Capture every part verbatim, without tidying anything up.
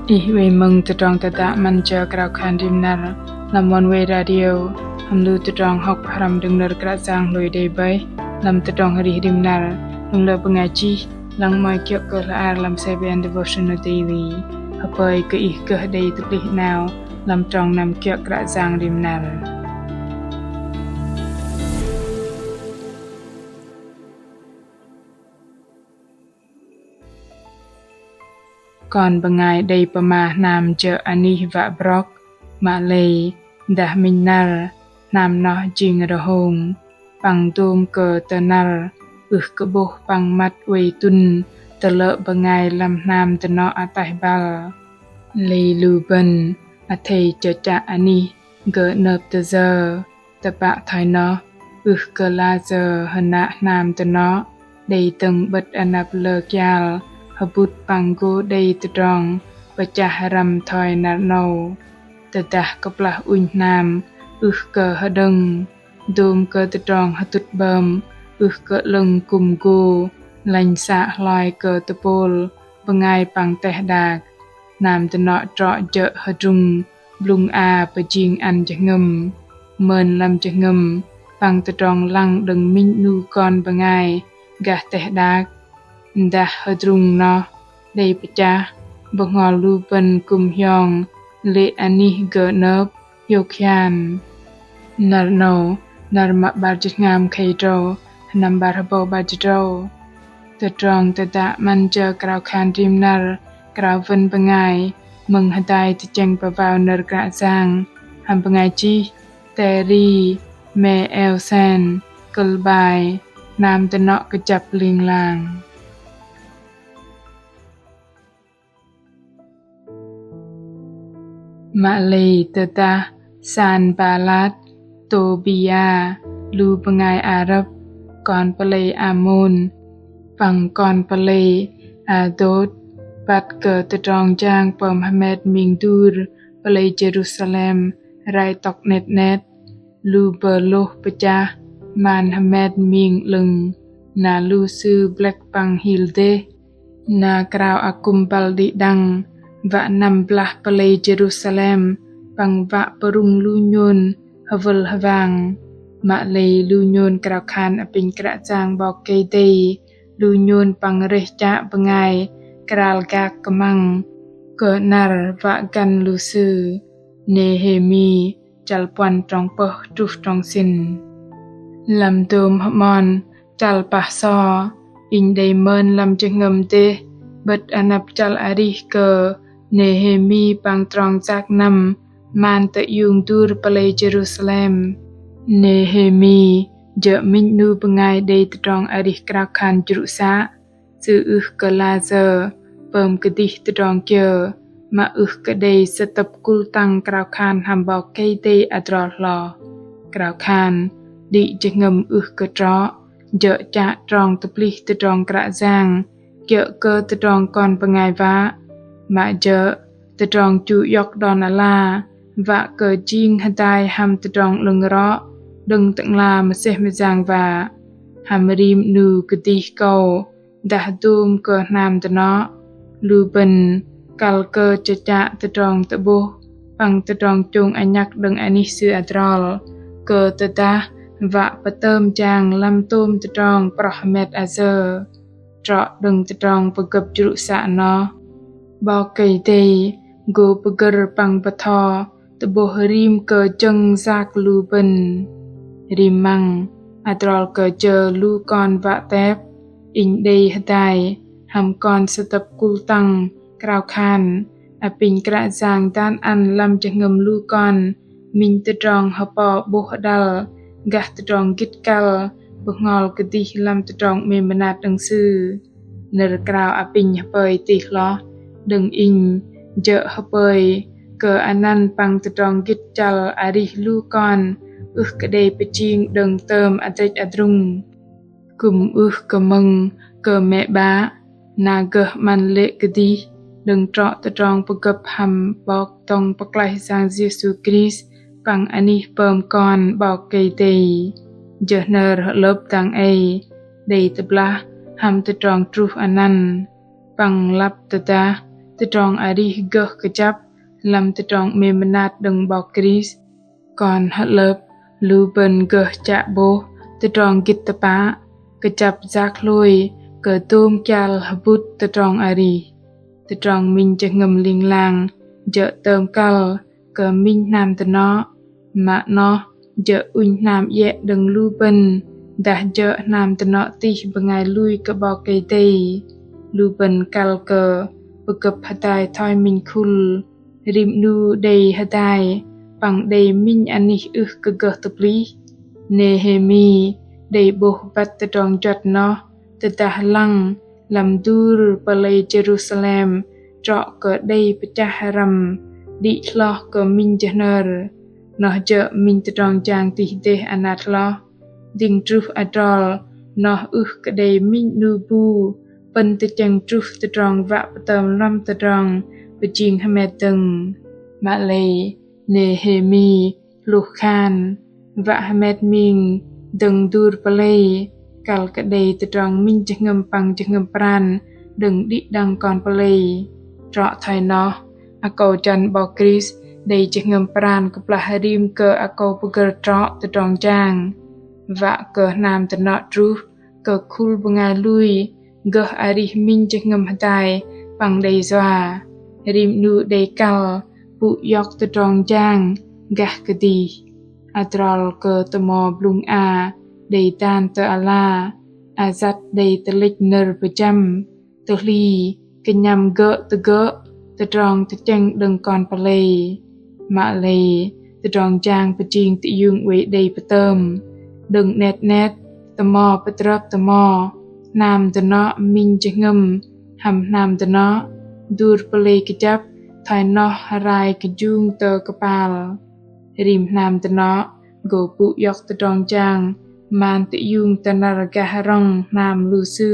Ih oei mơ̆ng tơdrong tơdă 'Măn Jơ Krao Khan Rim Năr lăm Oneway Radio, hăm lu tơdrong hŏk pơhrăm đơ̆ng nơ̆r Kră Yang lui đei bơih lăm tơdrong arih rim năr, đơ̆ng lơ bơngai chih lăng 'mơ̆i kiơ̆ kơ hla ar lăm Seven Devotional Daily. Hơpơi kơ ih gơh đei tơplih 'nao lăm trong năm kiơ̆ Kră Yang rim năr. Kon bơngai đei pơma hnam jơ̆ anih wă brŏk, mă lei dah minh năr, hnam noh jing rơhông, păng dôm kơ tơ năr ưh kơ 'bôh păng măt oei tŭn tơlơ̆ bơngai lăm hnam dơnŏ ataih băl. Lei lu bơ̆n athei chơchă anih gơ̆ 'nơ̆p tơ yơ, tơpă thoi noh, ưh kơ la sơ̆ hơnă hnam dơnŏ đei dơ̆ng 'bơ̆t anăp lơ kial hơbŭt păng gô đei tơdrong pơchah răm thoi năr 'nâu. Tơdah kơplah ŭnh hnam ưh kơ hơđơ̆ng, dôm kơ tơdrong hơtŭt 'bơm ưh kơ 'lơ̆ng kư̆m gô lĕnh să hloi kơ tơpôl bơngai păng teh đak. Hnam dơnŏ trŏ jơ̆ hơdrŭng blŭng a pơjing ăn jơhngơ̆m. Mơn lăm jơhngơ̆m păng tơdrong lăng đơ̆ng minh 'nu kon bơngai gah teh đak. Dah hơdrŭng noh đei pơchah, bơhngol lu bơ̆n kư̆m hiong lê̆ anih gơ̆ 'nơ̆p hiôk hian. Năr 'nâu, năr mă 'bar jĭt hngam khei tơdrâu, sơnăm 'bar hơbâu 'bar jĭt tơdrâu. Tơdrong tơdă 'Măn Jơ Krao Khan Rim Năr krao wơn bơngai mơ̆ng hơdai tơchĕng pơwao nơ̆r Kră Yang hăm bơngai chih Terry Meeuwsen, kơ̆l 'bai Hnam dơnŏ kơjăp ling lang. Mă lei tơdah Sanbalat, Tôbia, lu bơngai Arăp, kon pơlei Amôn, păng kon pơlei Adôt băt kơ tơdrong jang pơm hơmet ming dur pơlei Jêrusalem rai tŏk 'net 'net. Lu bơlôh pơchah man hơmet ming 'lơ̆ng, na lu sư blĕk păng hil dêh, na krao akŭm băl đĭ đăng, wă năm blah pơlei Jêrusalem, păng wă pơrŭng lu nhôn hơwơl hơwang. Mă lei lu nhôn krao khan apinh Kră Yang 'Bok Kei-Dei, lu nhôn păng rơih chă bơngai kral gak kơmăng kơ năr wă găn lu sư. Nêhêmi chăl puăn trong pơh truh trong sĭn. Lăm dôm hơmon chăl pah so, inh đei mơn lăm jơhngơ̆m dêh 'bơ̆t anăp chăl arih kơ Nêhêmi păng trong yak năm man tơ iung dur pơlei Jêrusalem. Nêhêmi jơ̆ minh 'nu bơngai đei tơdrong arih krao khan jrŭ să, sư ưh kơ la sơ̆ pơm kơdih tơdrong kiơ mă ưh kơ đei sơtơ̆p kŭl tăng krao khan hăm 'Bok Kei-Dei adrol hloh. Krao khan đĭ jơhngơ̆m ưh kơ trŏ jơ̆ chă trong tơplih tơdrong Kră Yang kiơ̆ kơ tơdrong kon bơngai wă, mă jơ̆ tơdrong chu iŏk đon ala wă kơ jing hơdai hăm tơdrong 'lơ̆ng rŏ đơ̆ng Tơ'ngla mơsêh mơyang wă. Hăm rim 'nu kơdih kâu dah dôm kơ hnam dơnŏ, lu bơ̆n kăl kơ chơchă tơdrong tơ'bôh păng tơdrong chông anhăk đơ̆ng anih Sư adrol, kơ tơdah wă pơtơm jang lăm tôm tơdrong proh hơmet ayơ. Trŏ đơ̆ng tơdrong pơgơ̆p jrŭ să noh, 'Bok Kei-Dei gô pơgơ̆r păng bơtho tơ'bôh rim kơ jơ̆ng yak lu bơ̆n. Rim măng, adrol kơ jơ lu kon wă tep, inh đei hơdai hăm kon sơtơ̆p kŭl tăng krao khan apinh Kră Yang dan ăn lăm jơhngơ̆m lu kon minh tơdrong hơpo 'bôh hơđăl gah tơdrong gĭt kăl bơhngol kơdih lăm tơdrong 'mêm mơnat đơ̆ng Sư. Nơ̆r krao apinh hơpơi tih hloh đơ̆ng inh jơ̆ hơpơi kơ anăn păng tơdrong gĭt chăl arih lu kon ưh kơ đei pơjing đơ̆ng tơm adrĕch adrung. Kư̆m ưh kơ mơ̆ng kơ mĕ 'bă, na gơh 'măn lê̆ kơdih đơ̆ng trŏ tơdrong pơgơ̆p hăm 'Bok dŏng pơklaih Yang Yêsu Krist păng anih pơm kon 'Bok Kei-Dei. Jơ hnơr hơ'lơ̆p dang ei đei tơblah hăm tơdrong truh anăn. Păng lăp tơdah tơdrong arih gơh kơjăp lăm tơdrong 'mêm mơnat đơ̆ng 'Bok Krist. Kon hơ'lơp lu bơ̆n gơh chă 'bôh tơdrong gĭt tơpă, kơjăp yak hlôi kơ dôm kial hơbŭt tơdrong arih. Tơdrong minh jơhngơ̆m ling lang jơ̆ tơm kăl kơ minh hnam dơnŏ, mă 'noh jơ̆ ŭnh hnam iĕ đơ̆ng lu bơ̆n, dah jơ̆ hnam dơnŏ tih bơngai lui kơ 'Bok Kei-Dei. Lu bơ̆n kăl kơ pơgơ̆p hơdai thoi minh khul, rim 'nu đei hơdai păng đei minh anih ưh kơ gơh tơplih. Nêhêmi đei 'bôh băt tơdrong juăt noh tơdah lăng lăm dur pơlei Jêrusalem trŏ kơ đei pơchah răm đĭ hloh kơ minh jơhnơr. Noh jơ̆ minh tơdrong jang tih dêh anat hloh. Dĭng truh adrol noh ưh kơ đei minh 'nu bu pơ̆n tơchĕng truh tơdrong wă pơtơm lăm tơdrong pơjing hơmet dơ̆ng. Mă lei Nêhêmi hlôh khan wă hơmet ming dơ̆ng dur pơlei, kăl kơ đei tơdrong minh jơhngơ̆m păng jơhngơ̆m pran đơ̆ng đĭ đăng kon pơlei. Trŏ thoi noh, akâu jăn 'Bok Krist đei jơhngơ̆m pran kơplah rim kơ akâu pơgơ̆r trŏ tơdrong jang. Wă kơ hnam dơnŏ truh kơ khul bơngai lui gơh arih minh jơhngơ̆m hơdai păng đei yua. Rim 'nu đei kăl pŭ iŏk tơdrong jang gah kơdih. Adrol kơ tơmo blŭng a đei dan tơ ala, ayăt đei tơlĕch nơ̆r pơjăm, tơhli kơnhăm gơ̆ tơgơ̆ tơdrong tơchĕng đơ̆ng kon pơlei. Mă lei tơdrong jang pơjing tơiung oei đei pơtơm. Đơ̆ng 'net 'net, tơmo pơtrơp tơmo, hnam dơnŏ minh jơhngơ̆m hăm hnam dơnŏ, dur pơlei kơjăp thoi noh rai kơjung tơ kơpal. Rim hnam dơnŏ gô pŭ iŏk tơdrong jang man tơiung tơ năr gah rŏng hnam lu sư.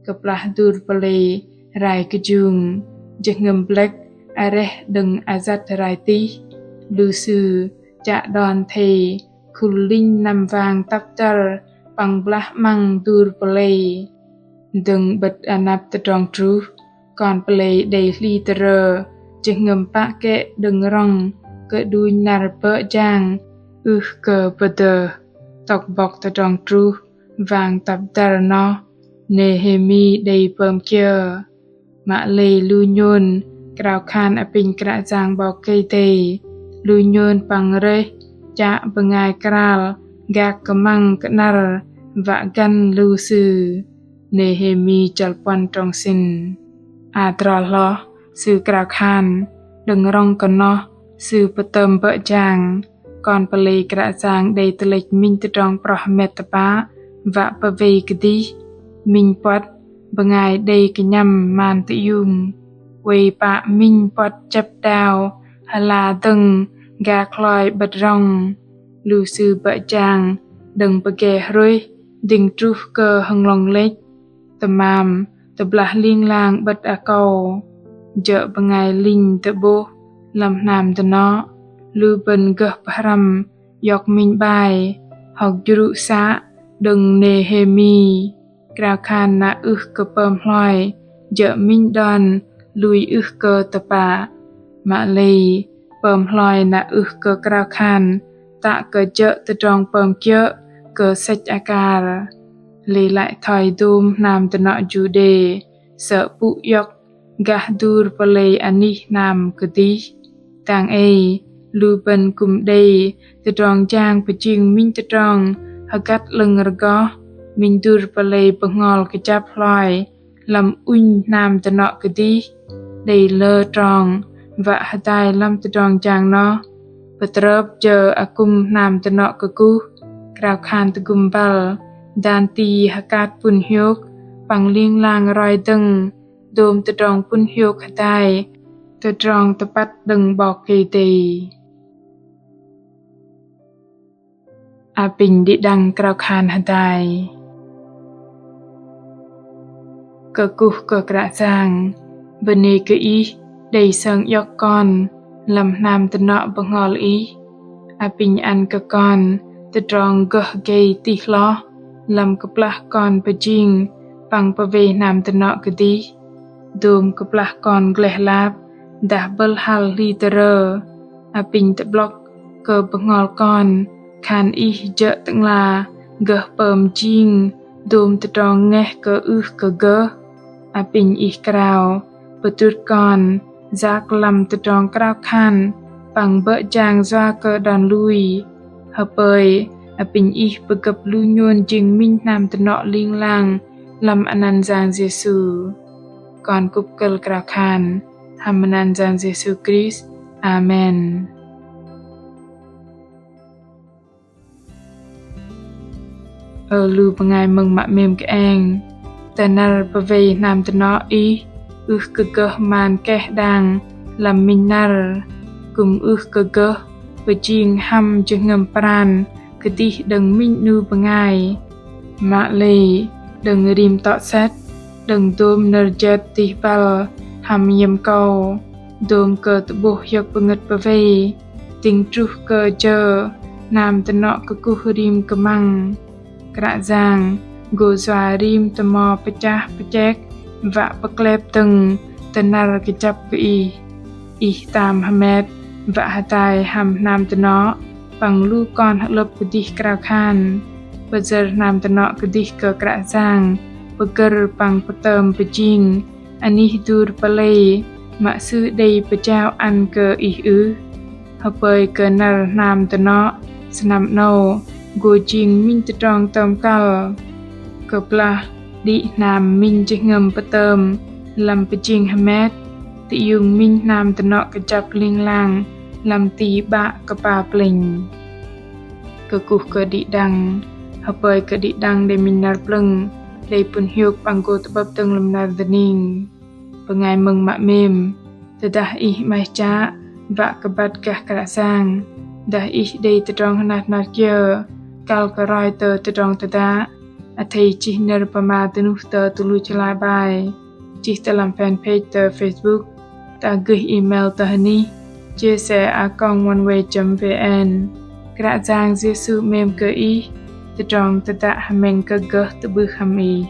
Kơplah dur pơlei rai kơjung, jơhngơ̆m blĕk areh đơ̆ng ayăt rai tih, lu sư chă đon thê khul linh năm wang tăp dăr păng blah 'măng dur pơlei. Dơ̆ng 'bơ̆t anăp tơdrong truh, kon pơlei đei hli tơrơ jơhngơ̆m pă kĕ đơ̆ng rŏng kơđunh năr bơ̆ jang ưh kơ pơdơh. Tŏk bŏk tơdrong truh wang tăp dăr noh, Nêhêmi đei pơm kiơ? Mă lei lu nhôn krao khan apinh Kră Yang 'Bok Kei-Dei, lu nhôn păng rơih chă bơngai kral gak kơmăng kơ'năr wă găn lu sư. Nêhêmi chăl puăn trong sĭn. Adrol hloh sư krao khan, đơ̆ng rŏng kơ noh sư pơtơm bơ̆ jang. Kon pơlei Kră Yang đei tơlĕch minh tơdrong proh hơmet tơpă wă pơwei kơdih. Minh puăt bơngai đei kơnhăm man tơiung. Oei pă minh puăt chĕp đao hơla dơ̆ng gak hloi 'bơ̆t rŏng. Lu sư bơ̆ jang đơ̆ng pơge hrôih dĭng truh kơ hơnglŏng lĕch. Tơmam tơblah ling lang 'bơ̆t akâu. Jơ̆ bơngai linh tơ'bôh lăm hnam dơnŏ, lu bơ̆n gơh pơhrăm iŏk minh 'bai hŏk jrŭ să đơ̆ng Nêhêmi. Krao khan na ưh kơ pơm hloi jơ̆ minh đon lui ưh kơ tơpă. Mă lei pơm hloi na ưh kơ krao khan tă kơ jơ̆ tơdrong pơm kiơ̆ kơ sĕch akar. Lei lăi thoi dôm hnam dơnŏ Juđê sơ̆ pŭ iŏk gah dur pơlei anih hnam kơdih. Dang ei lu bơ̆n kư̆m đei tơdrong jang pơjing minh tơdrong hơgăt 'lơ̆ng rơgoh, minh dur pơlei bơhngol kơjăp hloi lăm ŭnh hnam dơnŏ kơdih. Đei lơ trong wă hơdai lăm tơdrong jang noh. Pơtrơp jơ akŭm hnam dơnŏ kơkuh, krao khan tơgŭm băl, dan ti hơkat pŭn hiôk păng ling lang roi dơ̆ng dôm tơdrong pŭn hiôk hơdai tơdrong tơpăt đơ̆ng 'Bok Kei-Dei. Apinh đĭ đăng krao khan hơdai. Kơkuh kơ Kră Yang, bơnê kơ Ih đei sơng iŏk kon lăm hnam dơnŏ bơhngol Ih. Apinh ăn kơ kon tơdrong gơh gei tih hloh lăm kơplah kon pơjing păng pơwei hnam dơnŏ kơdih. Dôm kơplah kon gleh lap dah bơ̆l hăl hli tơrơ, apinh tơ'blŏk kơ bơhngol kon khan Ih jơ̆ Tơ'ngla gơh pơm jing dôm tơdrong ngeh kơ ưh kơ gơh. Apinh Ih krao pơdrŭt kon yak lăm tơdrong krao khan păng bơ̆ jang yua kơ đon lui. Hơpơi apinh Ih pơgơ̆p lu nhôn jing minh hnam tơnŏ ling lang lăm anăn Yang Yêsu. Kon kŭp kơ̆l krao khan hăm anăn Yang Yêsu Krist. Amen. Ơ lu bơngai mơ̆ng mă 'mêm kơeng, tơ năr pơwei hnam tơnŏ ih ưh kơ gơh man keh đang lăm minh năr, kư̆m ưh kơ gơh pơjing hăm jơhngơ̆m pran kơdih đơ̆ng minh 'nu bơngai. Mă lei đơ̆ng rim tŏ sĕt, đơ̆ng dôm nơ̆r jet dih băl hăm hiĕm kâu, dôm kơ tơ'bôh hiơ̆k pơngơ̆t pơwei, tĭng truh kơ jơ hnam tơnŏ kơkuh rim kơmăng. Kră Yang gô yua rim tơmo pơchah pơchek wă pơklep dơ̆ng tơ năr kơjăp kơ ih. Ih tam hơmet wă hơdai hăm hnam tơnŏ păng lu kon hơ'lơ̆p kơdih krao khan. Pơyơ̆r hnam tơnŏ kơdih kơ Kră Yang pơgơ̆r păng pơtơm pơjing anih dur pơlei mă Sư đei pơjao ăn kơ ih ưh? Hơpơi kơ năr hnam tơnŏ sơnăm 'nâu gô jing minh tơdrong tơm kăl. Kơplah đĭ hnam minh jơhngơ̆m pơtơm lăm pơjing hơmet, tơiung minh hnam tơnŏ kơjăp ling lang lăm ti 'Bă kơpa plĕnh. Kơkuh kơ đĭ đăng, hơpơi kơ đĭ đăng đei minh năr plơ̆ng, đei pŭn hiôk păng gô tơ'bơ̆p dơ̆ng lăm năr dơning. Bơngai mơ̆ng mă 'mêm, tơdah ih 'maih chă wă kơ băt gah Kră Yang, dah ih đei tơdrong hơnat hơnat kiơ kăl kơ roi tơ tơdrong tơdă, athei chih nơ̆r pơma dơnuh tơ tơluch hla bơar, chih tơ lăm fanpage tơ Facebook, dah gơih email tơ hơnih J S A a còng oneway chấm V N. Kră Yang Yêsu 'mêm kơ ih, tơdrong tơdă hơmĕng kơ gơh tơ'bưh hăm ih.